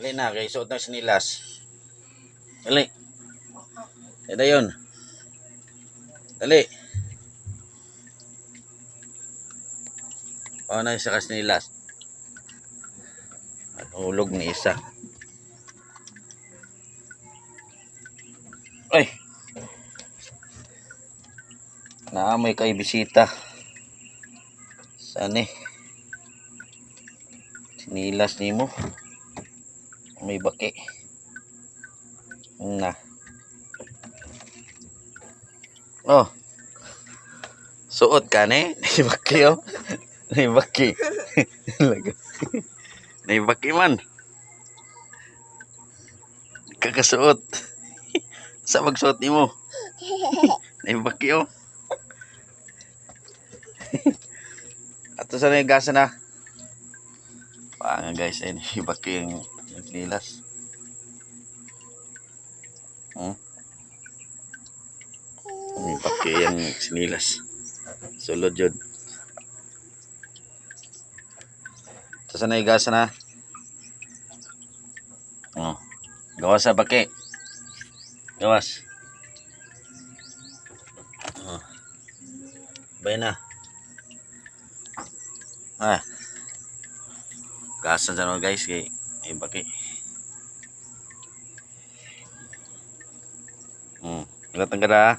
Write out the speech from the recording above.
Dali na, kay suot na sinilas. Dali. Dali yun. Dali. O na isa ka sinilas. At hulog ni isa. Ay! Naamoy kay bisita. Saan eh? Sinilas nimo. May baki. Na. Oh. Suot ka ni? May baki oh. May baki. May baki man. Kakasuot. Sa magsuot nimo? May baki oh. Ato sa na gasa na. Paanga guys, ayun, baki yung sinilas. May baki yung sinilas. Sulod yun. Ito sa naigasa na. Oh. Gawas sa baki. Gawas. Oh. Bay na. Ah. Gasa dyan oh, guys kay ay baki. Ilatang ka na.